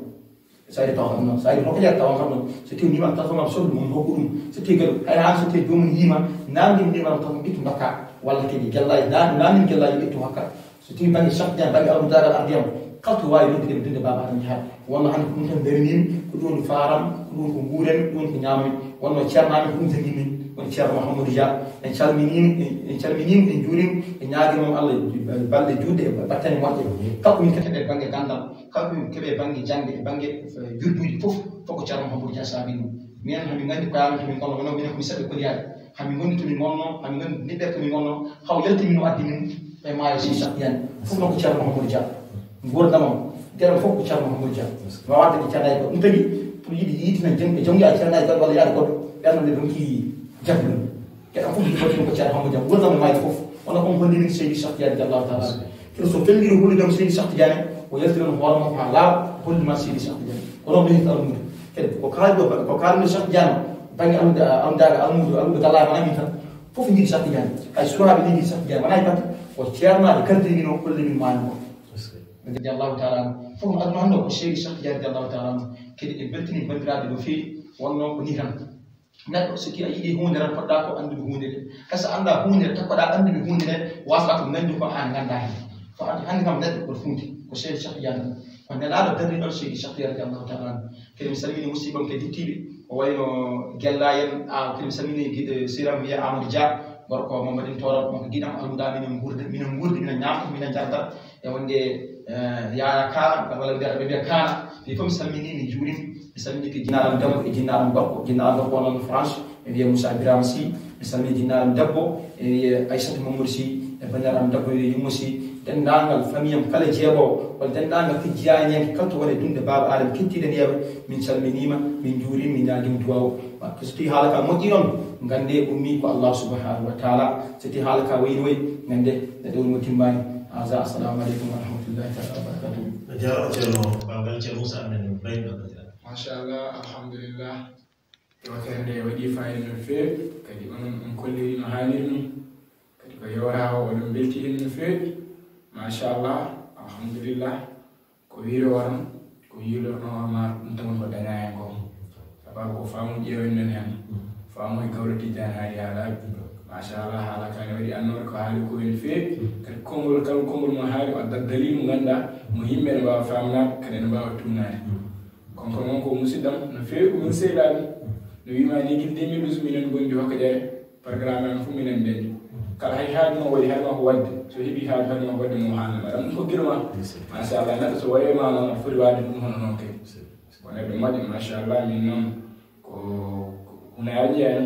So ari taw kam noon, so ari hokka ƴeew taw kam noon. So tawi numéro téléphone am sohli mo, mi hokku ɗum. So tawi kadi hay haa so tawi joomum yiima, nanndin numéro téléphone ɓittu ndokka. Walla kadi gellaji, nan-, nanndin gellaji ɓittu hokka. So tawii bannge Cheikh Tidiane, bannge almudaagal ardiyam, kala to waawi noddude mi, dunde Baaba Adama Yahat. Wonno hannde ko ɗum tan daraniimi, ko ɗum woni faaram, ko ɗum ko nguuren, ko ɗum ko ñaamen. Wonno ceernaamen ko ɗum jannginmi, woni Ceerno Mouhamadou Dia. En calminiima, en, en calminiima, en njuuriima, en ñaagiima mo Allah balɗe juutɗe e battane moƴƴe. Kala ko min keɓe bannge ganndal, kala ko min keɓe bannge jaŋde, e bannge, eh, judduuji fof, fof ko Ceerno Mouhamadou Dia saabii ɗum. Minen, hamin nganndi ko amen to min ngonno, wonno minen ko min saɓɓe koliyaaji. Hamin ngonndi to min ngonno, hamin nganndi niɓɓere to min ngonno, haw yalti min o addi min e maayo Seydi Cheikh Tidiane. Fof noon ko Ceerno Mouhamadou Dia. Nguurndam am, geɗam fof ko Ceerno Mouhamadou Dia. Waawaa dañde Ceerno Ayba. Ɗum tagi, pour yiɗi yiitina jom-, e jom yaa Ceerno Ayba walla yaade goɗɗo, ɓen ɗon ɓe ronki jaggude. Geɗam fof ɗi foti ɗum ko Ceerno Mouhamadou Dia. Nguurndam e maayo fof. Wona ko holli min Seydi Cheikh Tidiane radiyallahu taala anhu. Kadi so felliri hollude mo Seydi Cheikh Tidiane, o yaltiri on hoore makko haa laaɓa, holli ma Seydi Cheikh Tidiane. Ko ɗon ɓe heɓi almuudo. Kadi ko kaalɗo, ko kaalɗo Cheikh Tidiane, bannge almuudo, almuudo, almuudo, almuudo gallaaɗo wonaa min tan. Fof njiɗi Cheikh Tidiane. Hay sukaaɓe ne njiɗi Cheikh Tidiane. Wonaa e batte, ko ceernaaɓe kadi min o holli min maayo ngo. Radiyallahu taala anhu. Fof no aduna hannde o ko Seydi Cheikh Tidiane radiyallahu taala anhu. Kadi en mbeltini banndiraaɓe no feewi, wonno ko ni tan. Neɗɗo, so ki a yiɗi huunde tan, poɗɗa ko anndude huunde nde. Hay so anndaa huunde nde, takkoɗaa anndude huunde nde, wasata ko nganndi ko aan nganndaa heen. Ko addi hannde kam neɗɗo ko fuunti, ko Seydi Cheikh Tidiane. Ko nelaaɗo darniɗo Seydi Cheikh Tidiane radiyallahu taala anhu. Kadi mi salmini musidɓe am kadi yettiiɓe, o wayno Gella en, a, kadi mi salmini giɗo, eh, sehil am wiyee Amadou Dia, gorko Mamadou Toro, on ko giɗo am almuudo, minen nguurdi, minen nguurdi, minen ñaamta, minen njarda. E wonde, eh, Yaya Kaana, walla mbiya, ɓe mbiya Kaana, ɓe fof mi salmini, mi juurima. Mi salmini ko jinnaaram debbo e jinnaaram gorko, jinnaaram gorko wonno France, mi wiya Moussa Birama Sy. Mi salmini jinnaaram debbo, mi wiya Aissata Mamadou Sy, e banndiraaram debbo, mi wiya Yumma Sy, denndaangal famille am kala jeeɓoowo, walla denndaangal fijjiyaañeeɓe kala to woni dunde Baaba Adama kettiiɗen yeeɓa, min calminiima, min njuuriima, min ñaagiima duwaaw. Par ce que so tawii haala ka moƴƴii noon, nganndee ummii ko Allah subhanahu wa taala. So tawii haala ka wayii no wayi, nganndee neɗɗo woni mo timmaani. Haza, assalamu aleykum wa rahmatullahi taala wa barakatuh. A jaaraama, Ceerno Baabal, Ceerno Moussa, amen, bayno ɗo. Machallah, alhamdulillah. Yewtere nde waɗi fayida no feewi, kadi onon on kolliri no haaniri ni. Kadi ko yewtaare o, oɗon mbelti en no feewi. Machallah, alhamdulillah. Ko wiiri o tan, ko yiilorno o ma ɗum tan ko dañaa heen ko. Sababu ko faamu ƴeewen men heen. Faamu e gawlo Tijjaani haali haalaaji. Machallah, haala ka ne waɗi annoore ko haali ko en feewi. Kadi konngol, kala konngol mo haali o addat dalil mo ngannduɗaa, mo yimɓe ne mbaawa faamnaade, kadi ne mbaawa tuugnaade. Kono ko noon ko musidɗam no feewi ko min seeɗaaɓe. No wiima ni gila deux mille douze minen ngondi hokka ƴeewe programme am fof minen ndenndi. Kala hay haaju ma waɗi haaju ma ko waɗde. So heɓi haaju haaju ma ko waɗde mo haalna ma. Ɗum ko gila ma. Machallah, neɗɗo so wayi ma noon aɗa foti waɗde ɗum hono noon kay. Ko neɗɗo moƴƴo, machallah, min noon ko, ko Hunaari Njaay.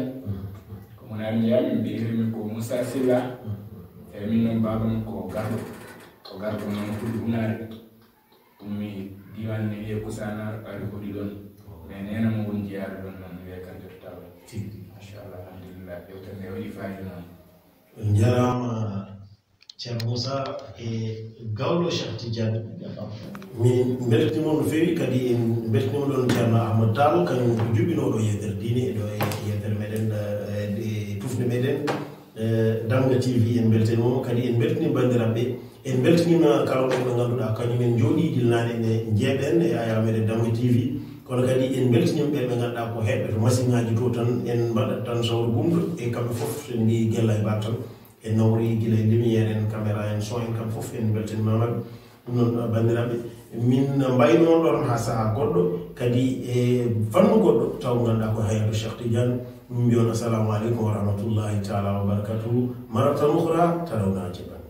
Ko Hunaari Njaay, min mbiyetee-mi ko Moussa Sylla. Eeyi, min noon baabam ko Garɗo. Ko Garɗo noon Fulɓe Hunaari. Ummi diiwaan ne wiyee Kusaanaar, ari hoɗi ɗoon. Mais neene mum woni jeyaaɗo ɗoon noon, wiyee Kadiata Taal. Tigi. Machallah, alhamdulillah, yewtere nde waɗi fayida noon. On njaraama, Ceerno Moussa e gawlo Cheikh Tidiane. Min mbeltiniima on no feewi, kadi en mbeltiniima ɗoon Ceerno Ahmad Tall, kañum ko juɓɓinooɗo yewtere diine ɗo e yewtere meɗen, eh, e tufnde meɗen, eh, Damga T V. En mbeltaniima mo, kadi en mbeltanii banndiraaɓe. En mbeltaniima kala ɓe ɓe ngannduɗaa kañum en njooɗii gila naane ene njeeɓa en e Yaya meɗen Damga T V. Kono kadi en mbeltaniima ɓe ɓe ngannduɗaa ko heɓɓe to masiŋaaji to tan, en mbaɗat tan sawru gumɗo e kamɓe fof, so en mbiyi Gella e Ba tan. En nawri gila e lumière en, caméra en, son en, kamɓe fof en mbeltaniima ɓe. Ɗum noon, banndiraaɓe, min mbayno on ɗoon haa sahaa goɗɗo, kadi e fannu goɗɗo, taw ngannduɗaa ko Hayatu Cheikh Tidiane, min mbiyon assalamu aleykum wa rahmatullahi taala wa barakatuhu. Maratan ukhra, tarawna ajaban.